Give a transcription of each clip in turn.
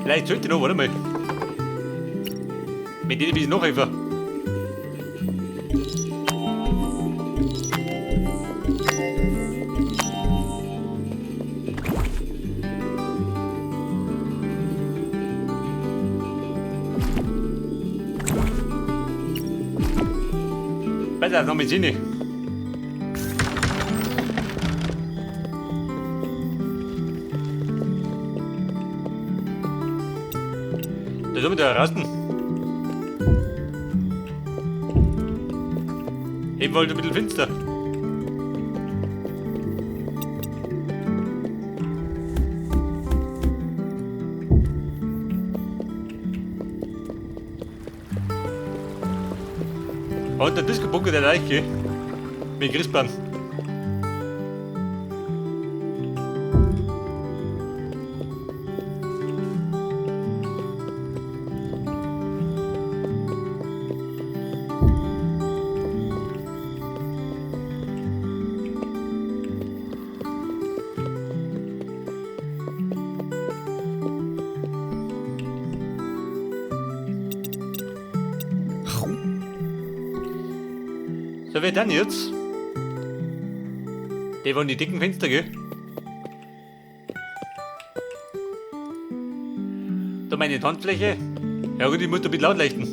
Vielleicht sollte ich noch, warte mal. Mit denen bin ich noch einfach. Besser noch mit Sinne. Da soll man da rasten. Eben wollte ein bisschen finster. Und der Disco-Bunker der Leiche. Mit Christbaum. So, wer dann jetzt? Der wollen die dicken Fenster, gell? Da meine Handfläche. Ja gut, ich muss da ein bisschen laut leichten.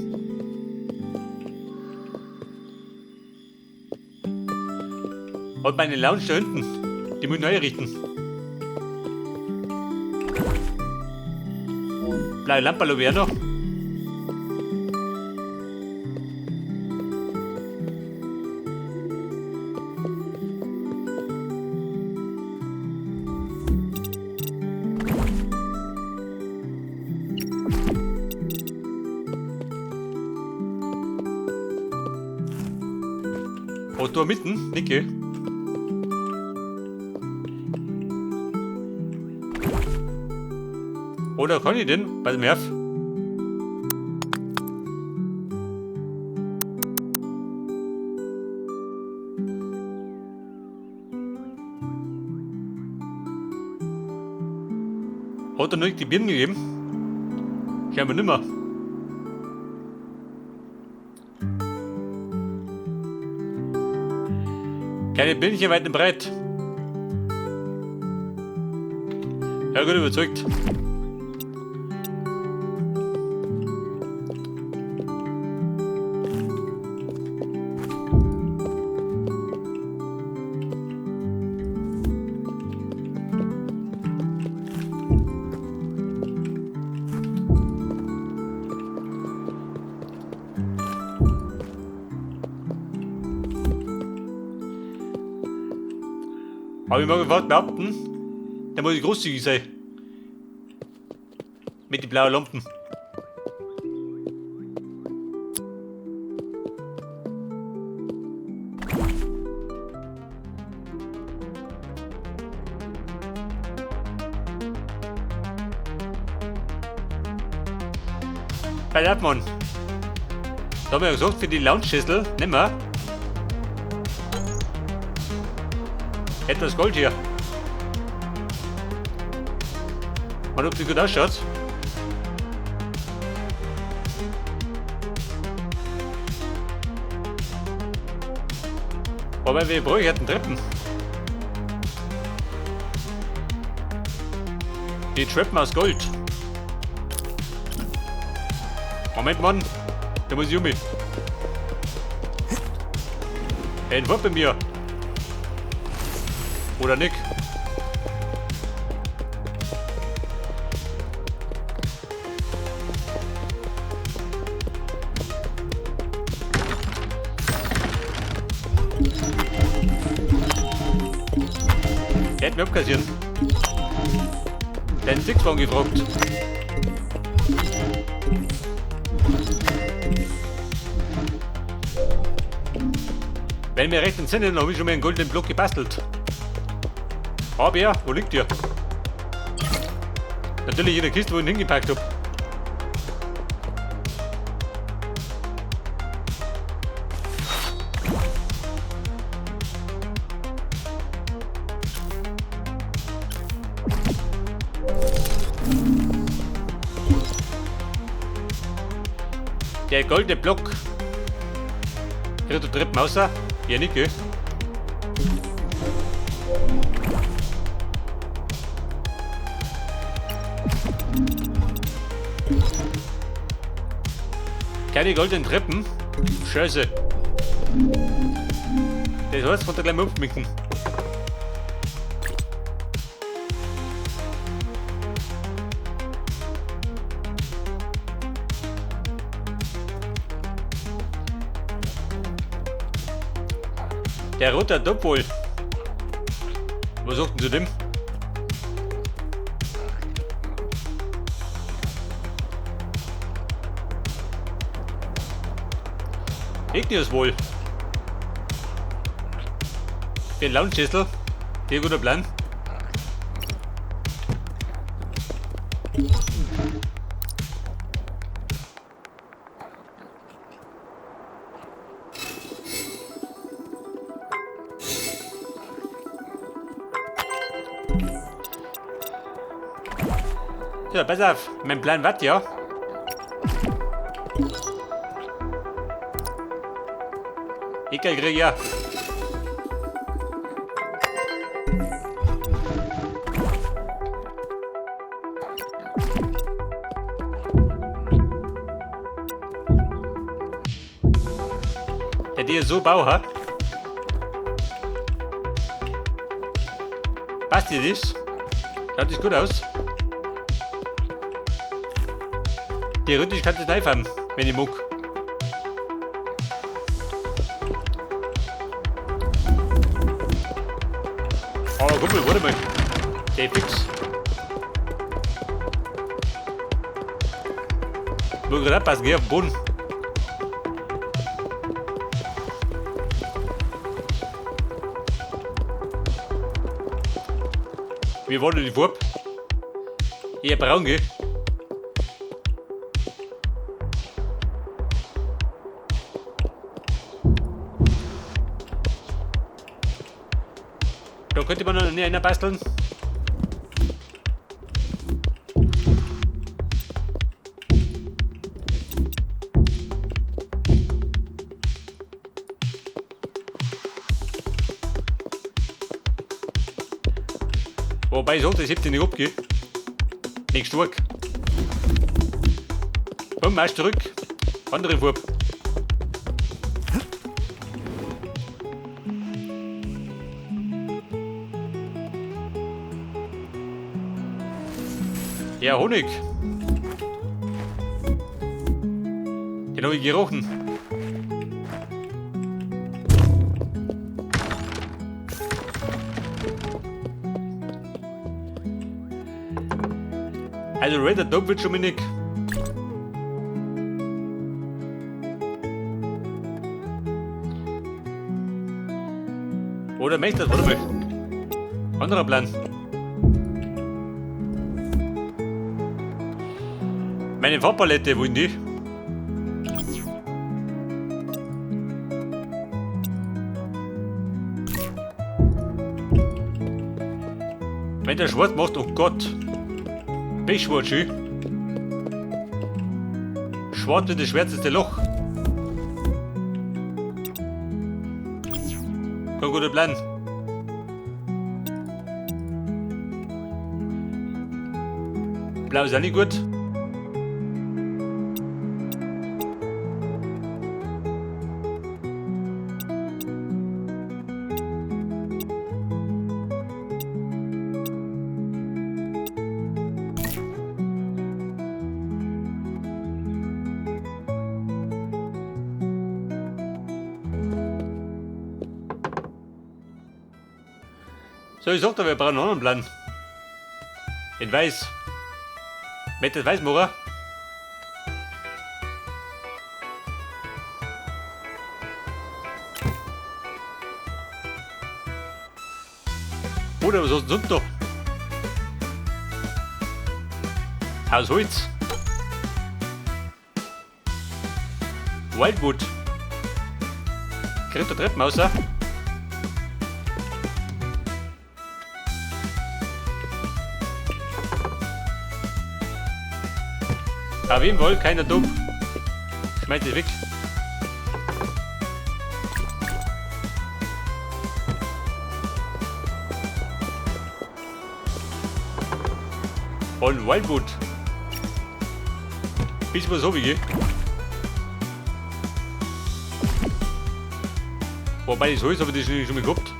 Und meine Lounge da hinten, die muss ich neu errichten. Blaue Lampe habe ich auch noch. Oh, da mitten, Nicke. Oder kann ich denn? Bei dem Herf. Hat er noch nicht die Birnen gegeben? Scheinbar nimmer. Keine Birnchen weit und breit. Ja gut, überzeugt. Aber ich mag einfach behaupten, der muss großzügig sein. Mit den blauen Lampen. Bei der Mann. Da haben wir ja gesagt, für die Lounge-Schüssel, nehmen wir. Etwas Gold hier. Mal, ob die gut ausschaut. Wobei wir bräuchten Treppen. Die Treppen aus Gold. Moment, Mann. Da muss ich um mich. Ein Wort bei mir. Oder Nick. Er hat mir abkassiert. Deinen Sixphone gefragt. Wenn wir recht entsinnen, habe ich schon mal einen goldenen Block gebastelt. Aber, wo liegt der? Natürlich in der Kiste, wo ich ihn hingepackt hab. Der goldene Block. Kriegt du Treppen außer? Ja, nicht, gell? Keine goldenen Treppen. Scheiße. Das heißt, von der gleich mal aufschminken. Der rote Topf wohl. Was sagt denn zu dem? Igneous wohl. Für den Launchschüssel. Der guter Plan. So, pass auf, mein Plan wird ja. Ich krieg ja. Der dir so bau hat. Passt dir das? Schaut das gut aus? Theoretisch kannst du das haben, wenn ich mag. Oh, guck mal, warte mal. Der fix. Muss gerade abpassen, geh auf den Boden. Wie war denn die Farbe? Eher braun, gell? Da könnte man noch nicht einer basteln. Wobei ich sag, das hebt sich nicht ab, gell? Nicht stark. Komm, marsch zurück. Andere Farbe. Ja, Honig. Den hab ich gerochen. Also Red Dog wird schon mal nicht. Oder möchte das? Warte mal. Anderer Plan. Meine Farbpalette, wollen die? Wenn der schwarz macht, oh Gott. Pechschwarz, schön. Schwarz wird das schwärzeste Loch. Kein guter Plan. Blau ist auch nicht gut. So, ich sag dir, wir brauchen einen anderen Plan. In Weiß. Mit das Weiß machen? Oder was hast du sonst noch? Aus Holz. Wildwood. Kriegt der Treppen raus? Auf jeden Fall keiner Dub. Schmeiß dich weg. Und Wildwood. Bisschen was hab ich, gell? Wobei das Holz habe ich das schon mal gehabt.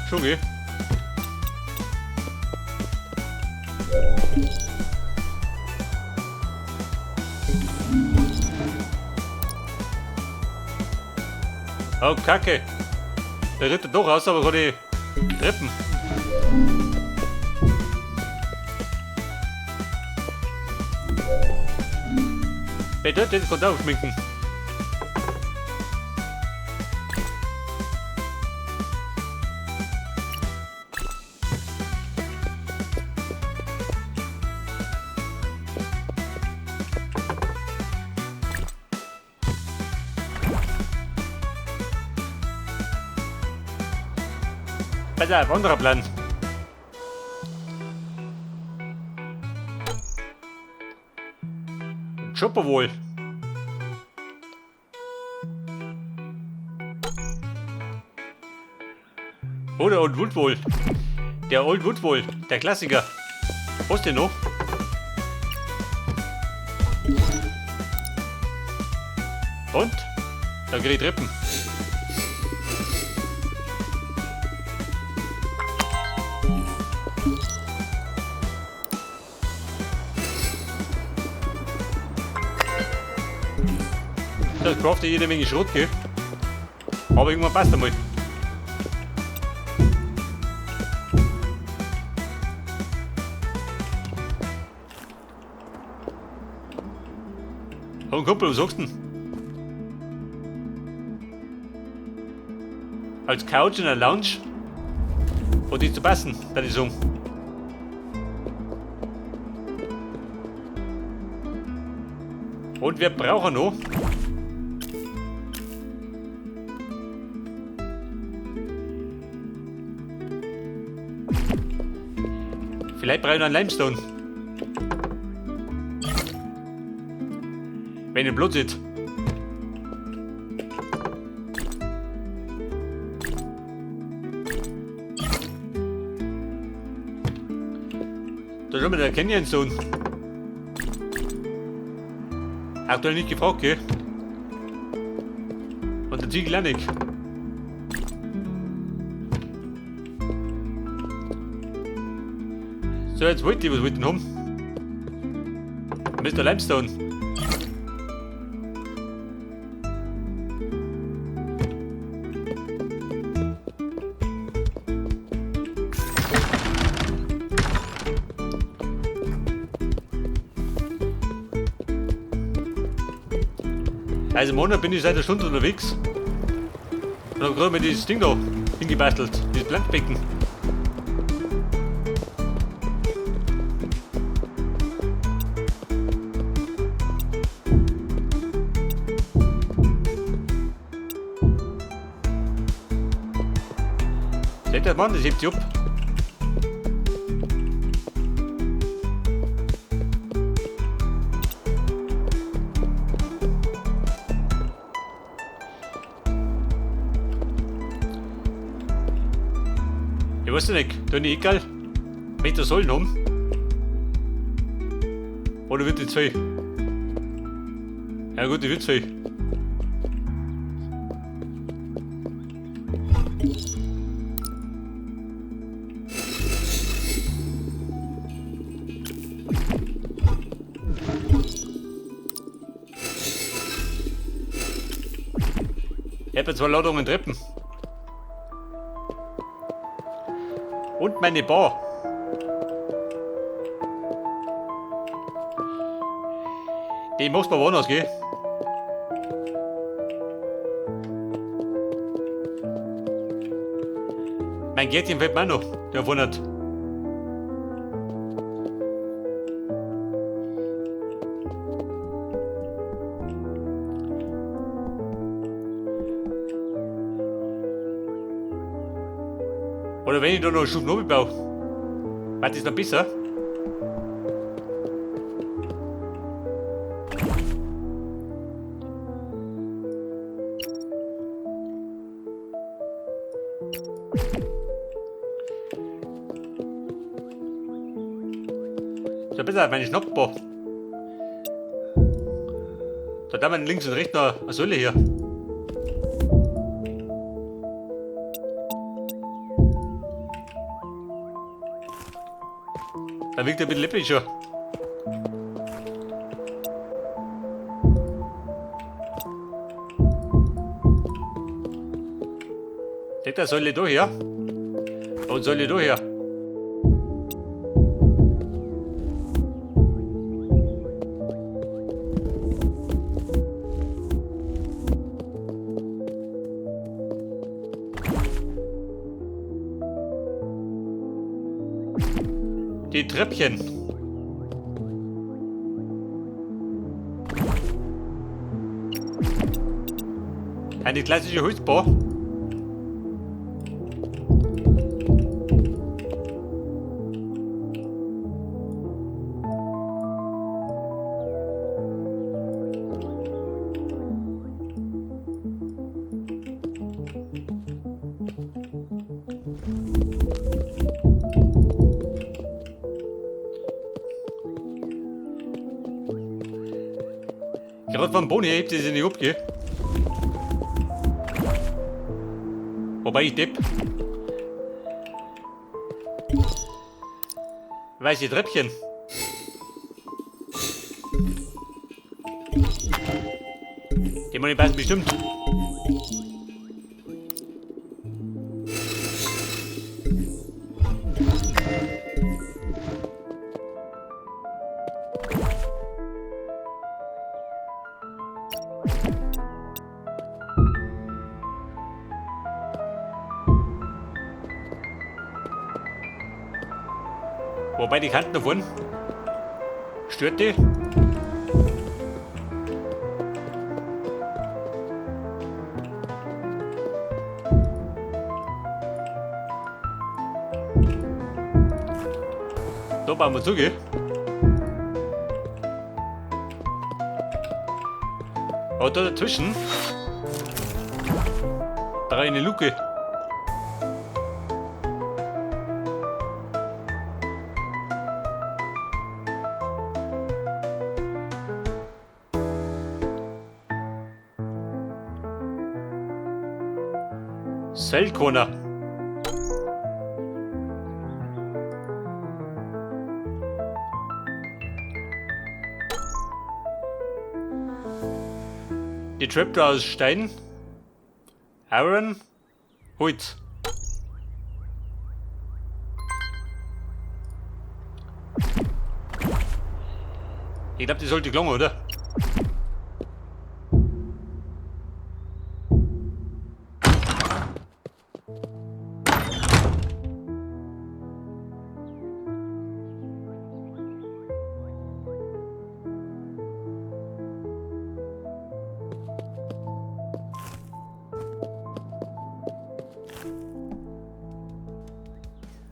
Schon, gell? Oh, Kacke. Der rennt doch raus, aber kann ich Treppen. Bedeutet, das kann auch schminken. Pass auf, anderer Plan. Chopper wohl. Oder Old Wood wohl. Der Old Wood wohl, der Klassiker. Was denn noch? Und? Dann krieg ich Treppen. Das braucht ja jede Menge Schrott, gell? Aber irgendwann passt einmal. Oh Kumpel, was sagst du denn? Als Couch in der Lounge und die zu passen, dann ich sagen. Und wir brauchen noch. Vielleicht brauche ich noch einen Limestone. Wenn ihr Blut seht. Da schon mit der Canyon Stone. Aktuell nicht gefragt, gell? Und der Ziegel auch nicht. So, jetzt wollte ich, was wollte ich denn haben? Mr. Limestone. Also im Monat bin ich seit einer Stunde unterwegs und hab gerade mal dieses Ding da hingebastelt, dieses Planschbecken. Seht ihr, Mann, das hebt sich ab. Ich weiß nicht, tun die egal? Möchte sollen haben? Oder wird die zwei? Ja gut, die wird zwei. Ich hab jetzt 2 Ladungen Treppen. Und meine Bar. Die machst du woanders, gell? Mein Gärtchen fällt mir auch noch, der wundert. Oder wenn ich da noch einen Schub noch baue, war das noch besser? So besser meine Schnappbar. Da da man links und rechts noch eine Säule hier. Da wirkt ein bisschen läppischer. Legt der Säule da her. Und Säule da her. Die Treppchen. Eine klassische Holzbau. Gerade vom Boden her hebt sie sich nicht ab, gell? Wobei ich depp. Weiße Treppchen. Die meine passen bestimmt. Wobei die Kanten davon stört die. Da bauen wir zu, gell? Aber da dazwischen da eine Luke. Cellcorner. Die Trapdoor aus Stein, Iron, Holz. Ich glaube, die sollte gelungen, oder?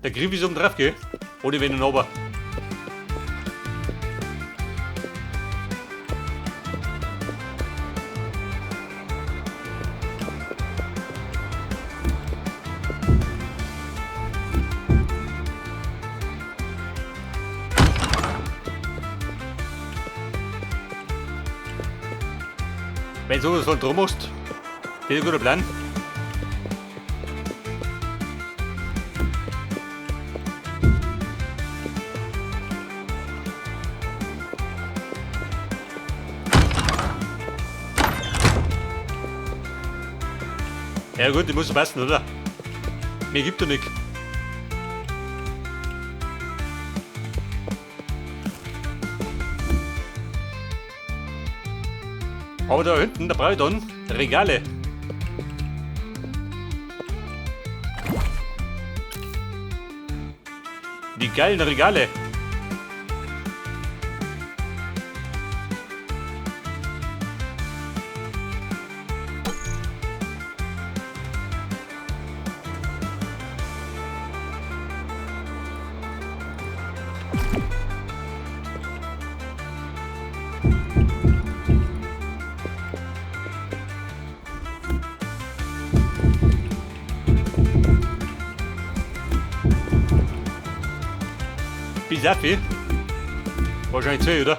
Der Griff ist oben drauf, gell? Oder wenn runter. Wenn du sowas von drum machst, das ist ein guter Plan. Ja gut, die muss passen, oder? Mir gibt doch nichts. Aber da hinten, da brauche ich dann Regale. Die geilen Regale. Bis auf. Wahrscheinlich zwei, oder?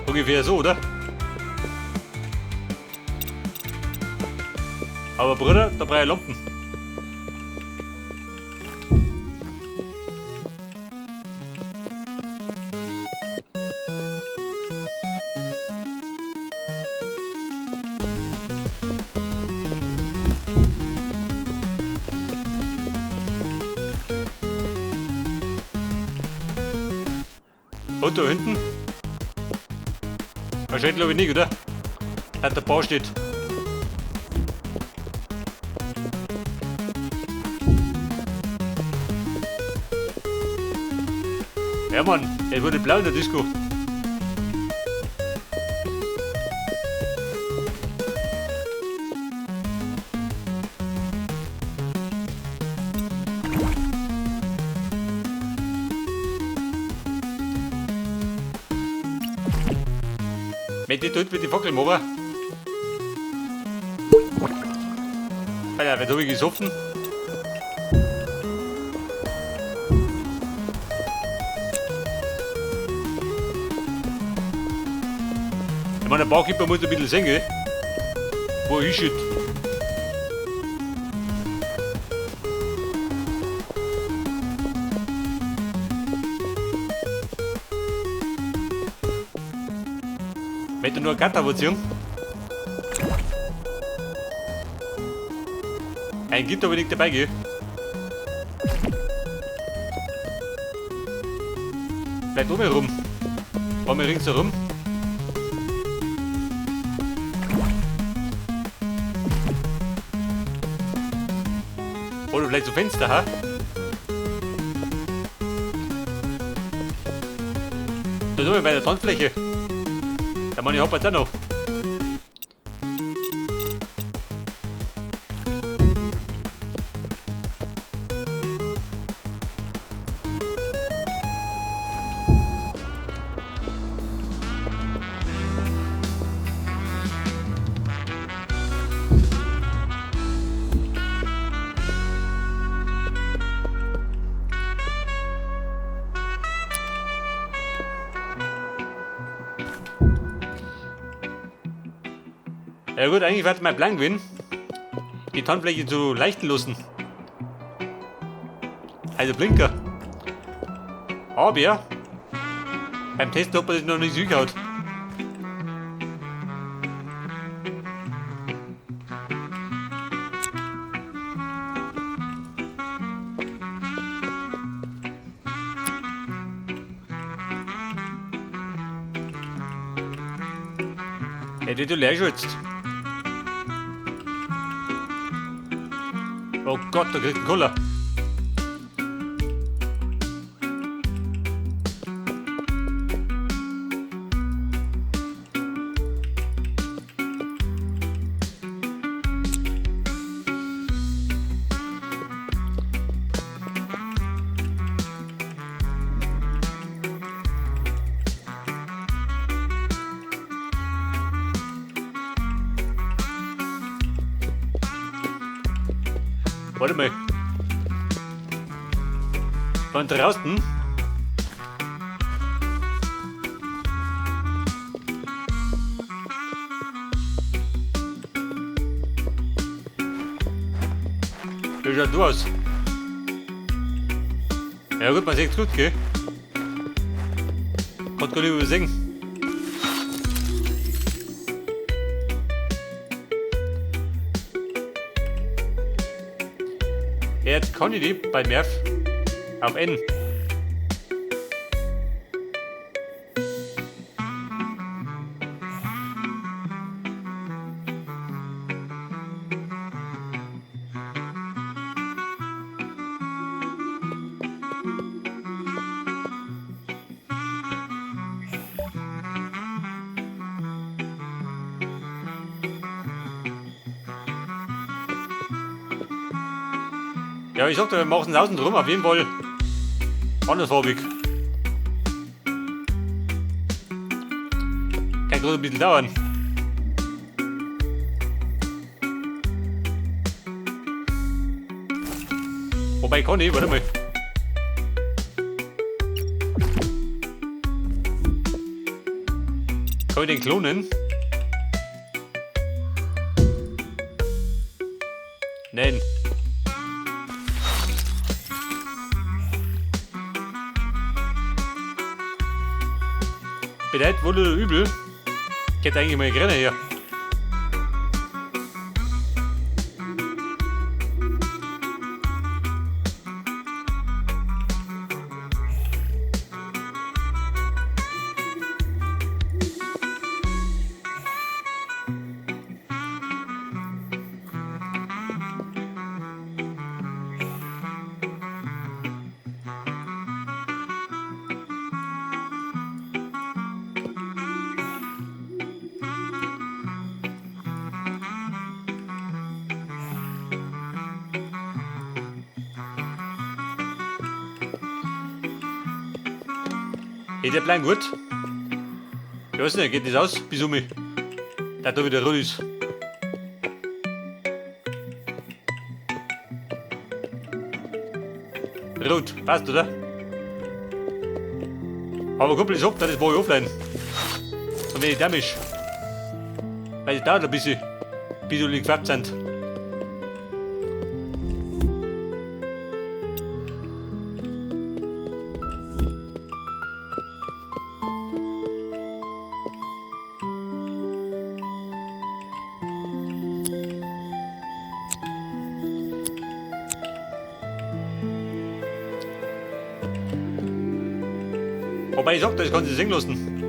Ungefähr so, oder? Aber Bruder, da brauche ich Lampen. Und da hinten? Wahrscheinlich glaube ich nicht, oder? Hat der Bau steht. Ja Mann, es wurde blau in der Disco. Wenn die tut mit die Fackel machen. Alter, wer hab ich gesoffen? Ich meine, der Barkeeper muss ein bisschen sehen, gell? Wo er hinschütt. Wenn du nur eine Karte ziehen. Ein Gitter bin ich dabei, gell? Bleibt oben rum. Fahren wir ringsherum. Oder vielleicht so Fenster, ha? Da sind wir bei der Tanzfläche. Da meine ich hab jetzt auch noch. Ja gut, eigentlich wäre mein Plan gewesen, die Tanzfläche zu leichten lassen. Also Blinker. Aber beim Testen hat man das noch nicht so hingehauen. Ja, die du leer schützt. Oh Gott, da kriegt ein Koller. Warte mal. Von draußen? Wie schaut du aus? Ja gut, man sieht's gut, gell? Kann gar nicht übersehen. Jetzt kann ich die bei Merv auf N. Ja, ich sagte, wir machen es außen drum, auf jeden Fall andersfarbig. Kann gerade ein bisschen dauern. Wobei kann ich, warte mal. Kann ich den klonen? Nein. Bedeutet wohl oder übel. Ich hätte eigentlich mal Grenze hier. Hey, der Plan gut. Ich weiß nicht, geht das aus? Bis um mich. Da da wieder rot ist. Rot, passt, oder? Aber Kumpel, ich hab, das mache ich offline. Und wenn ich dämisch. Weil es dauert ein bisschen, bis die gefärbt sind. Wobei ich sag, das kann sich singen lassen.